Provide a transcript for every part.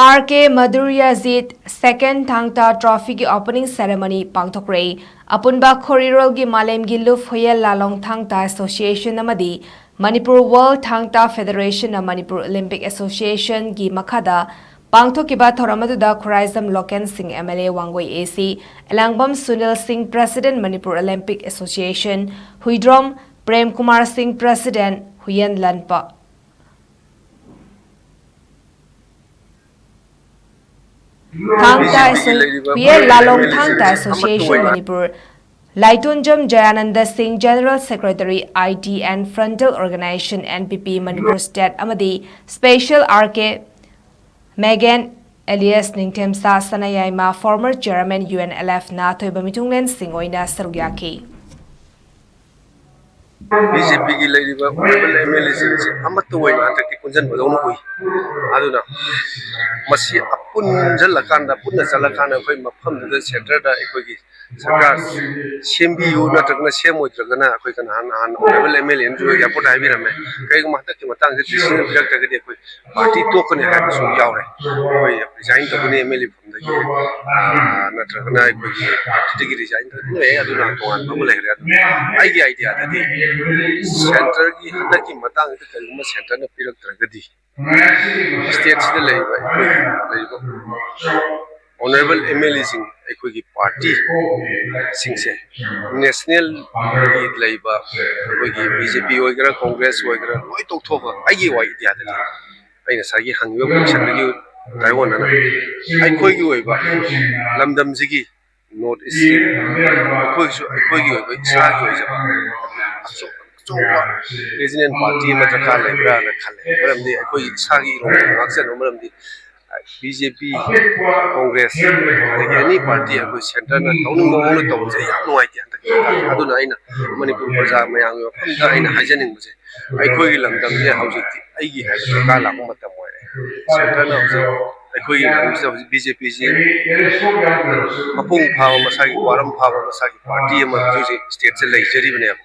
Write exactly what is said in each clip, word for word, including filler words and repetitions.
R ꯀꯦ ꯃꯗꯨꯔꯤꯌꯥꯖꯤꯠ ꯁꯦꯀꯦꯟ ꯊꯥꯡ ꯇꯥ ꯇ꯭ꯔꯣꯐꯤꯒꯤ opening ceremony ꯄꯥꯡꯊꯣꯛꯈ꯭ꯔꯦ꯫ ꯑꯄꯨꯟꯕ ꯈꯣꯔꯤꯔꯣꯜꯒꯤ ꯃꯥꯂꯦꯝꯒꯤ ꯂꯨꯞ ꯍꯨꯌꯦꯜ ꯂꯥꯂꯣꯡ ꯊꯥꯡ ꯇꯥ ꯑꯦꯁꯣꯁꯤꯌꯦꯁꯟ ꯑꯃꯗꯤ ꯃꯅꯤꯄꯨꯔ ꯋꯥꯔꯜ ꯊꯥꯡ ꯇꯥ ꯐꯦꯗꯔꯦꯁꯟꯅ ꯃꯅꯤꯄꯨꯔ ꯑꯣꯂꯤꯝꯄꯤꯛ ꯑꯦꯁꯣꯁꯤꯌꯦꯁꯟꯒꯤ ꯃꯈꯥꯗ ꯄꯥꯡꯊꯣꯛꯈꯤꯕ ꯊꯧꯔꯝ ꯑꯗꯨꯗ ꯈꯨꯔꯥꯏꯖꯝ ꯂꯣꯀꯦꯟ ꯁꯤꯡ ꯑꯦꯝ ꯑꯦꯜ ꯑꯦ, ꯋꯥꯡꯒꯣꯏ ꯑꯦ ꯁꯤ ꯑꯦꯂꯥꯡꯕꯝ ꯁꯨꯅꯤꯜ ꯁꯤꯡ, president Manipur Olympic association, Huidrom Prem Kumar ꯁꯤꯡ, ꯄ꯭ꯔꯦꯁꯤꯗꯦꯟꯠ ꯍꯨꯌꯦꯟ ꯂꯟꯄ꯫ ꯊꯥꯡ ꯇꯥ ꯑꯦꯁꯣ-, ꯍꯨꯌꯦꯜ ꯂꯥꯂꯣꯡ ꯊꯥꯡ ꯇꯥ association Manipur, Laitonjam Jayananda Singh, general secretary, I T N frontal organisation, N P P, Manipur state ꯑꯃꯗꯤ special R K Megen alias Ningthemsa Sanayaima, former chairman U N L ꯑꯦꯐꯅ ꯊꯣꯏꯕ ꯃꯤꯊꯨꯡꯂꯦꯟꯁꯤꯡ ꯑꯣꯏꯅ ꯁꯔꯨꯛ ꯌꯥꯈꯤ꯫ ꯕꯤ ꯖꯦ ꯄꯤꯒꯤ ꯂꯩꯔꯤꯕ ꯑꯣꯅꯔꯦꯕꯜ ꯑꯦꯝ ꯑꯦꯜ ꯑꯦꯁꯤꯡꯁꯦ ꯑꯃꯠꯇ ꯑꯣꯏꯅ ꯍꯟꯗꯛꯇꯤ ꯄꯨꯟꯁꯤꯟꯕꯗꯧꯅ ꯎꯏ꯫ ꯑꯗꯨꯅ ꯃꯁꯤ ꯄꯨꯟꯁꯤꯜꯂꯀꯥꯟꯗ, ꯄꯨꯟꯅ ꯆꯠꯂꯀꯥꯟꯗ ꯑꯩꯈꯣꯏ ꯃꯐꯝꯗꯨꯗ ꯁꯦꯟꯇꯔꯗ ꯑꯩꯈꯣꯏꯒꯤ ꯁꯔꯀꯥꯔ ꯁꯦꯝꯕꯤꯌꯨ, ꯅꯠꯇ꯭ꯔꯒꯅ ꯁꯦꯝꯃꯣꯏꯗ꯭ꯔꯒꯅ ꯑꯩꯈꯣꯏ ꯀꯅꯥ ꯅꯍꯥꯟ ꯑꯣꯅꯔꯦꯕꯜ ꯑꯦꯝ ꯑꯦꯜ ꯑꯦ ꯑꯃꯁꯨ ꯑꯦꯌꯥꯔꯄꯣꯔꯠꯇ ꯍꯥꯏꯕꯤꯔꯝꯃꯦ, ꯀꯔꯤꯒꯨꯝꯕ ꯍꯟꯗꯛꯀꯤ ꯃꯇꯥꯡꯁꯤꯗ ꯗꯤꯁꯤꯖꯟ ꯄꯤꯔꯛꯇ꯭ꯔꯒꯗꯤ ꯑꯩꯈꯣꯏ ꯄꯥꯔꯇꯤ ꯇꯣꯛꯀꯅꯤ ꯍꯥꯏꯕꯁꯨ ꯌꯥꯎꯔꯦ꯫ ꯑꯩꯈꯣꯏ ꯔꯤꯖꯥꯏꯟ ꯇꯧꯒꯅꯤ ꯑꯦꯝ ꯑꯦꯜ ꯑꯦ ꯐꯝꯗꯒꯤ, ꯑ, ꯅꯠꯇ꯭ꯔꯒꯅ ꯑꯩꯈꯣꯏꯒꯤ ꯄꯥꯔꯇꯤꯗꯒꯤ ꯔꯤꯖꯥꯏꯟ ꯇꯧꯒꯅꯤ, ꯑꯗꯨꯅ ꯇꯣꯉꯥꯟꯕ ꯑꯃ ꯂꯩꯈ꯭ꯔꯦ꯫ ꯑꯗꯨ ꯑꯩꯒꯤ ꯑꯥꯏꯗꯤꯌꯥꯗꯗꯤ ꯁꯦꯟꯇꯔꯒꯤ ꯍꯟꯗꯛꯀꯤ ꯃꯇꯥꯡꯁꯤꯗ ꯀꯔꯤꯒꯨꯝꯕ ꯁꯦꯟꯇꯔꯅ ꯄꯤꯔꯛꯇ꯭ꯔꯒꯗꯤ ꯁ꯭ꯇꯦꯠꯁꯤꯗ ꯂꯩꯔꯤꯕ ꯑꯩꯈꯣꯏ ꯂꯩꯔꯤꯕ ꯑꯣꯅꯔꯦꯕꯜ ꯑꯦꯝ ꯑꯦꯜ ꯑꯦꯁꯤꯡ, ꯑꯩꯈꯣꯏꯒꯤ ꯄꯥꯔꯇꯤꯁꯤꯡꯁꯦ, ꯅꯦꯁꯅꯦꯜꯒꯤ ꯂꯩꯕ ꯑꯩꯈꯣꯏꯒꯤ ꯕꯤ ꯖꯦ ꯄꯤ ꯑꯣꯏꯒꯦꯔꯥ, ꯀꯣꯡꯒ꯭ꯔꯦꯁ ꯑꯣꯏꯒꯦꯔꯥ, ꯂꯣꯏ ꯇꯣꯛꯊꯣꯛꯑꯒ ꯑꯩꯒꯤ ꯑꯥꯏꯗꯤꯌꯥꯗꯗꯤ ꯑꯩ ꯉꯁꯥꯏꯒꯤ ꯍꯪꯉꯤꯕ ꯀꯣꯏꯁꯟꯗꯨꯒꯤ ꯇꯥꯏꯑꯣꯟꯅꯅ ꯑꯩꯈꯣꯏꯒꯤ ꯑꯣꯏꯕ ꯂꯝꯗꯝꯁꯤꯒꯤ ꯅꯣꯔꯠ ꯏꯁꯀꯤ ꯑꯩꯈꯣꯏꯒꯤꯁꯨ ꯑꯩꯈꯣꯏꯒꯤ ꯑꯣꯏꯕ ꯏꯁꯥꯒꯤ ꯑꯣꯏꯖꯕ ꯑꯆꯧ-, ꯑꯆꯧꯕ ꯔꯤꯖꯅꯦꯜ ꯄꯥꯔꯇꯤ ꯑꯃ ꯗꯔꯀꯥꯔ ꯂꯩꯕ꯭ꯔꯥꯅ ꯈꯜꯂꯦ꯫ ꯃꯔꯝꯗꯤ ꯑꯩꯈꯣꯏ ꯏꯁꯥꯒꯤ ꯏꯔꯣꯟ ꯉꯥꯛꯆꯅꯕ, ꯃꯔꯝꯗꯤ ꯕꯤ ꯖꯦ ꯄꯤ, ꯀꯣꯡꯒ꯭ꯔꯦꯁ, ꯑꯗꯒꯤ ꯑꯦꯅꯤ ꯄꯥꯔꯇꯤ ꯑꯩꯈꯣꯏ ꯁꯦꯟꯇꯔꯅ ꯇꯧꯅꯤꯡꯕ ꯃꯑꯣꯡꯗ ꯇꯧꯕꯁꯦ ꯑꯩ ꯌꯥꯝ ꯅꯨꯡꯉꯥꯏꯇꯦ ꯍꯟꯗꯛꯀꯤ ꯁꯔꯀꯥꯔꯁꯦ꯫ ꯑꯗꯨꯅ ꯑꯩꯅ ꯃꯅꯤꯄꯨꯔ ꯄ꯭ꯔꯖꯥ ꯃꯌꯥꯝꯒꯤ ꯃꯐꯝꯗ ꯑꯩꯅ ꯍꯥꯏꯖꯅꯤꯡꯕꯁꯦ, ꯑꯩꯈꯣꯏꯒꯤ ꯂꯝꯗꯝꯁꯦ ꯍꯧꯖꯤꯛꯇꯤ ꯑꯩꯒꯤ ꯍꯥꯏꯕ ꯗꯔꯀꯥꯔ ꯂꯥꯛꯄ ꯃꯇꯝ ꯑꯣꯏꯔꯦ꯫ ꯁꯦꯟꯇꯔꯅ ꯍꯧꯖꯤꯛ ꯑꯩꯈꯣꯏꯒꯤ ꯂꯝꯁꯤꯗ ꯍꯧꯖꯤꯛ ꯕꯤ ꯖꯦ ꯄꯤꯁꯤ ꯃꯄꯨꯡ ꯐꯥꯕ, ꯃꯁꯥꯒꯤ ꯀ꯭ꯋꯥꯔꯝ ꯐꯥꯕ, ꯃꯁꯥꯒꯤ ꯄꯥꯔꯇꯤ ꯑꯃ ꯍꯧꯖꯤꯛ ꯍꯧꯖꯤꯛ ꯁ꯭ꯇꯦꯠꯁꯦ ꯂꯩꯖꯔꯤꯕꯅꯦꯕ꯫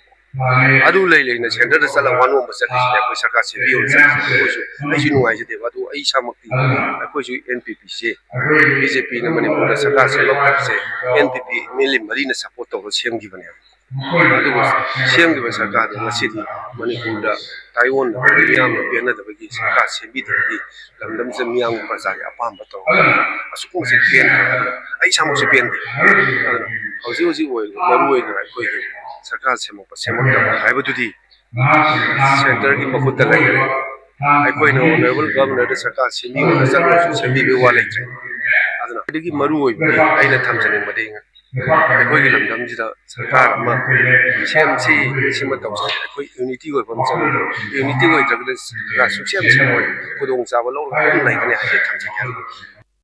ꯑꯗꯨ ꯂꯩ ꯂꯩꯅ ꯁꯦꯟꯇꯔꯗ ꯆꯠꯂꯒ ꯋꯥ ꯅꯣꯝꯕ ꯆꯠꯂꯤꯁꯤꯅꯦ꯫ ꯑꯩꯈꯣꯏ ꯁꯔꯀꯥꯔ ꯁꯦꯝꯕꯤꯌꯣꯅ ꯆꯠꯂꯤꯁꯤꯅꯦ꯫ ꯑꯩꯈꯣꯏꯁꯨ, ꯑꯩꯁꯨ ꯅꯨꯡꯉꯥꯏꯖꯗꯦꯕ꯫ ꯑꯗꯨ ꯑꯩ ꯏꯁꯥꯃꯛꯇꯤ, ꯑꯩꯈꯣꯏꯁꯨ ꯑꯦꯟ ꯄꯤ ꯄꯤꯁꯦ, ꯕꯤ ꯖꯦ ꯄꯤꯅ ꯃꯅꯤꯄꯨꯔꯗ ꯁꯔꯀꯥꯔ ꯁꯦꯝꯂꯛꯄꯁꯦ N P P M L A ꯃꯔꯤꯅ ꯁꯄꯣꯔꯠ ꯇꯧꯔꯒ ꯁꯦꯝꯈꯤꯕꯅꯦꯕ꯫ ꯑꯗꯨꯕꯨ ꯁꯦꯝꯈꯤꯕ ꯁꯔꯀꯥꯔꯗꯨ ꯉꯁꯤꯗꯤ ꯃꯅꯤꯄꯨꯔꯗ ꯇꯥꯏꯑꯣꯟꯅꯕ, ꯃꯤꯌꯥꯝꯅ ꯄꯦꯟꯅꯗꯕꯒꯤ ꯁꯔꯀꯥꯔ ꯁꯦꯝꯕꯤꯗꯕꯒꯤ ꯂꯝꯗꯝꯁꯤꯗ ꯃꯤꯌꯥꯝꯒꯤ ꯄ꯭ꯔꯖꯥꯒꯤ ꯑꯄꯥꯝꯕ ꯇꯧꯔꯒ ꯑꯁꯨꯛꯀꯤ ꯃꯇꯤꯛ ꯄꯦꯟꯗ꯭ꯔꯦ꯫ ꯑꯗꯨꯅ ꯑꯩ ꯏꯁꯥꯃꯛꯁꯨ ꯄꯦꯟꯗꯦ꯫ ꯑꯗꯨꯅ ꯍꯧꯖꯤꯛ ꯍꯧꯖꯤꯛ ꯑꯣꯏꯔꯤꯕ ꯃꯔꯨ ꯑꯣꯏꯅ ꯑꯩꯈꯣꯏꯒꯤ ꯁꯔꯀꯥꯔ ꯁꯦꯝꯃꯛꯄ ꯁꯦꯝꯃꯛꯇꯕ ꯍꯥꯏꯕꯗꯨꯗꯤ ꯁꯦꯟꯇꯔꯒꯤ ꯃꯈꯨꯠꯇ ꯂꯩꯔꯦ꯫ ꯑꯩꯈꯣꯏꯅ ꯑꯣꯅꯔꯦꯕꯜ ꯒꯚꯔꯅꯔꯗ ꯁꯔꯀꯥꯔ ꯁꯦꯝꯕꯤꯌꯨꯅ ꯆꯠꯂꯁꯨ ꯁꯦꯝꯕꯤꯕꯒꯤ ꯋꯥ ꯂꯩꯇ꯭ꯔꯦ꯫ ꯑꯗꯨꯅ ꯈ꯭ꯋꯥꯏꯗꯒꯤ ꯃꯔꯨ ꯑꯣꯏꯕꯗꯤ ꯑꯩꯅ ꯊꯝꯖꯅꯤꯡꯕꯗꯤ ꯑꯩꯈꯣꯏꯒꯤ ꯂꯝꯗꯝꯁꯤꯗ ꯁꯔꯀꯥꯔ ꯑꯃ ꯁꯦꯝꯁꯤ, ꯁꯤꯃ ꯇꯧꯁꯤ꯫ ꯑꯩꯈꯣꯏ ꯌꯨꯅꯤꯇꯤ ꯑꯣꯏꯕ ꯑꯃ ꯆꯪꯉꯤ꯫ ꯌꯨꯅꯤꯇꯤ ꯑꯣꯏꯗ꯭ꯔꯒꯗꯤ ꯁꯔꯀꯥꯔ ꯁꯨꯛꯁꯦꯝ ꯁꯦꯝꯃꯣꯏ꯫ ꯈꯨꯗꯣꯡꯆꯥꯕ ꯂꯧꯔꯒ ꯑꯗꯨꯝ ꯂꯩꯒꯅꯤ ꯍꯥꯏꯁꯦ ꯊꯝꯖꯒꯦ ꯍꯥꯏꯕꯅꯤ꯫